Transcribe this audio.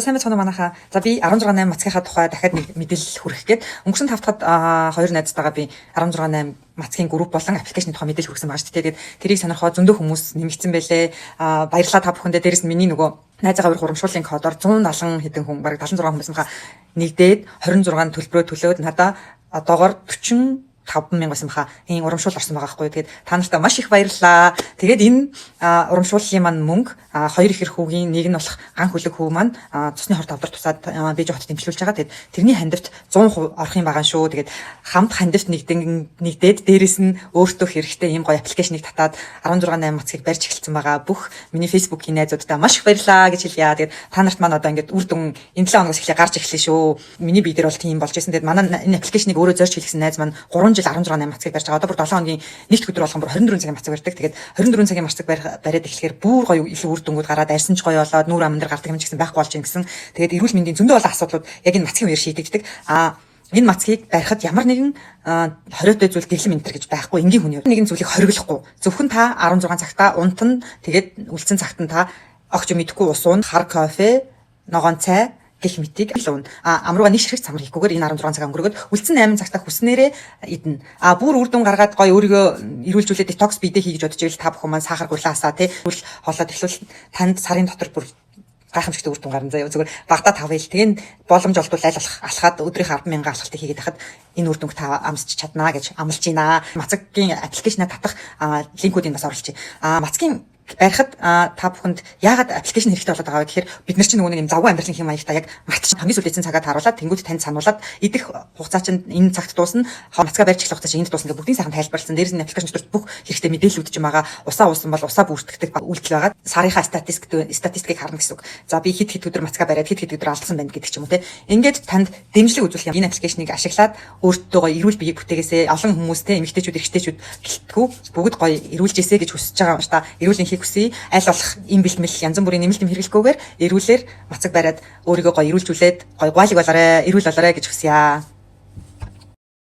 Сайн байцгаана уу манайхаа. За, би 16 8 мацгийнхаа тухай дахиад нэг мэдээлэл хүргэх гээд өнгөрсөн 5 дахьад хоёр найзтайгаа би 16 8 мацгийн групп болон application ы тухай мэдээлэл хүргэсэн байгаа шүү дээ. Тэгээд тэрийг сонирхоо зөндөө хүмүүс нэмэгдсэн байлээ. Баярлалаа та бүхэндээ. Дээрэс нь миний нөгөө найзаагаа урих урамшууллын кодоор 170 хэдэн хүн, бараг 76 хүн байсан хаа, нэгдээд 26 төлбөрөө төлөөд надаа одоогор 45 мянга байсан баха. Энэ урамшуул орсон байгаа байхгүй. Тэгээд та нартай маш их баярлалаа. Тэгээд энэ урамшууллын маань мөнгө хоёр ихэр хүүгийн нэг нь болох ган хөлөг хүү маань цусны хор тавдар тусаад Бээжин хотод эмчлүүлж байгаа. Тэгээд тэрний хандивт 100% орох юм байгаа шүү. Тэгээд хамт хандивт нэгдэн нэгдээд, дээрэс нь өөртөө хэрэгтэй ийм гоё application ыг татаад 16 8 мацгийг барьж эхэлсэн байгаа. Бүх миний Facebook-ийн найзуудтай маш их баярлалаа гэж хэлье. Тэгээд та нарт маань одоо ингээд үр дүн энэ 7 хоногоос эхлээ гарч эхэлнэ шүү. Миний бие дээр бол тийм болж исэн. Тэгээд манай энэ application ыг өөрөө зорж хийлгэсэн найз маань 3 жил 16 8 мацгийг барьж байгаа. Одоо бүр 7 хоногийн нэгд өдөр болгон бүр 24 цагийн мацаг барьдаг. Тэгээд 24 цагийн мацаг бариад эхлэхээр бүр гоё илүү үр дүнгууд гараад, арьсан ч гоё болоод, нүүр аман дээр гардаг юм ч гэсэн байхгүй болж ин гэсэн. Тэгээд эрүүл мэндийн зөндөө олон асуудлууд яг энэ мацгийн үеэр шийдэгддэг. Энэ мацгийг барихад ямар нэгэн хориотой зүйл, дэглэм энэ төр гэж байхгүй, энгийн хүний нэгэн зүйлийг хориглохгүй. Зөвхөн та 16 цагтаа унтана, тэгээд үлдсэн цагт нь та огч мэдэхгүй ус уун, хар кофе, ногоон цай гэх мэтийг л уун. Ам руугаа нэг ширхэг самар хийхгүйгээр энэ 16 цаг өнгөрөөд үлдсэн 8 цагта хүснээрээ идэнэ. Бүр үр дүн гаргаад гоё өөрийгөө эрүүлжүүлээд детокс бидээ хий гэж бодож ивэл та бүхэн маань сахар гулаасаа тий үл хоолоод эхлүүл танд сарын дотор бүр гайхамшигтай үр дүн гарна заяа. Зүгээр багада 5 ил. Тэгээ боломж олдвол аль болох алхаад өдрийнхөө 10,000 алхалтыг хийгээд хахад энэ үр дүнг та амсч чаднаа гэж амлаж байна. Мацгийн application аа татах link үүдийг бас оруулчих. Мацгийн барихад та бүхэнд яагаад application хэрэгтэй болоод байгаа вэ гэхээр бид нар чинь нөгөө нэг юм завгүй амьдралын хэм маягтай яг мартчих, хамгийн сүүлд эзэн цагаа тааруулаад тэнгууд танд сануулад, идэх хугацаа чинь энэ цагт дуусна, мацгаа барьж эхлэх хугацаа чинь энд дуусна гэх бүгдийг сайхан тайлбарласан. Дээрээс нь application дотор бүх хэрэгтэй мэдээллүүд чинь байгаа. Усаа уусан бол усаа бүртгэдэг үйлдэл байгаа. Сарынхаа статистикийг харна гэсэн үг. За, би хэд хэд өдөр мацгаа бариад, хэд хэд өдөр алдсан байна гэдэг ч юм уу те. Ингээд танд дэмжлэг үзүүлэх юм. Энэ application ыг ашиглаад өөртөө гоё эрүүл биеийг бүтээгээсэй. Олон хүмүүс те, эмэгтэйчүүд, эрэгтэйчүүд гэлтгүү бүгд гоё эрүүлжээсэй гэж хүсэж байгаа юм ш та. Эрүүл энхийг хүсье. Аль болох им бэлтгэл, янз бүрийн нэмэлт юм хэрэглэхгүйгээр эрүүлэр мацаг бариад өөрийгөө гоё эрүүлжүүлээд гоё гуайлыг болоорой, эрүүл болоорой гэж хүсье.